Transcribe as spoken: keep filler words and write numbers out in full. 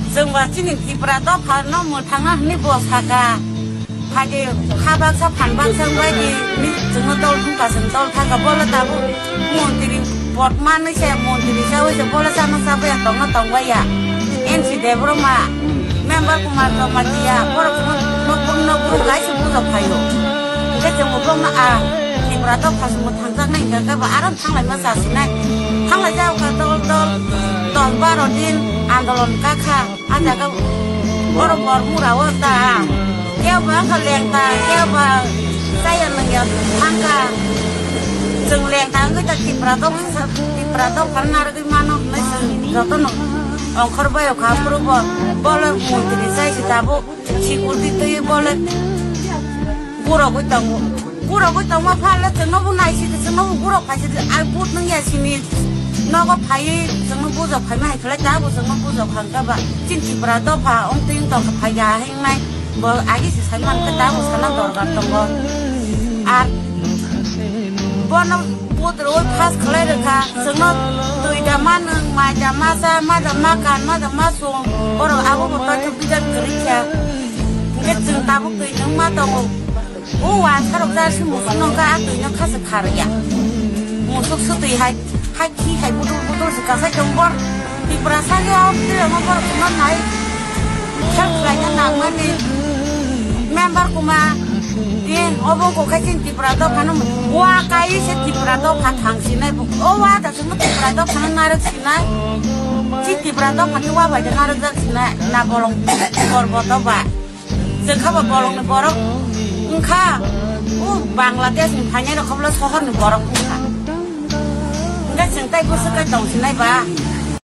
Chwng ba chini Tripura dopha no mwthangna hwnwi bo saka. Phaidi ha baksa phan baksa wngbai di, ni chwngno dol thung ka chwng dol thang ka, bole tabuk montri pot manwi se montri chawi se bole chano chabwi ya tongno tongbai ya. N C Debbarma, member Kumar Jamatia, borok chwngno nokbong nokbong kaisa puja phaio. Hwnkhe chwng bo bongno a Tripura dopha chwng bo thangjaknai hwnkhe ba aro thanglai ma chasinai. Thanglai jao ka dol dol, dol baro din andolon kakha. A jaga oro bor mura o ta. Kebo wngkha lengta, kebo chaya nangya thangkha. Chwng lengta wngwi ta Tripura dopha, Tripura dopha narwgwi mano hwnwi chwng jotono ongkhor baio kha. Aphuru bo bole montri chai se tabuk security twi bole gurogwi tongo. Gurogwi tongma phalno chwngno bo naisidi, chwngno bo gurok phaisidi, ai but nung ya sini nogo phaiwi chwngno bujok phaima hai khlai ta, bo chwngno bujok phang kha ba. Chini Tripura dopha ong twi tong kha phai ya hingnai, bo agi se sai man kha ta, bo sana dorkar tongo. Ar bono but rwui pass khlai rwkha, chwngno twi da ma nung, mai da ma cha, ma da ma kan, ma da ma sung, borok abo bo toithok bijak kwrwi kha. Hwnkhe chwng tabuk twi nung ma tongo. O wansarok jar si musuk nongkha, a twi no khaswk kharya. Musuk swtwi hai, hai khi hai budul budul se kasai tong bor. Tiprasa khe o twi rok no borok no nai. Khel khlaina nangmani. Member kuma. Din obo ko khai chini Tripura dopha no wa kai se Tripura dopha thang sinai bu. O wa da sung Tripura dopha no narwk sinai. Chi Tripura dopha ni wa bai da narwk jak sinai. Na bolong bor bo doba. Chwng kha ba bolongni borok wngkha, o Bangladeshni phainairok kha bwle sohorni borok wngkha. Hwnkhe chwng tai bwswk khe tongsinai ba?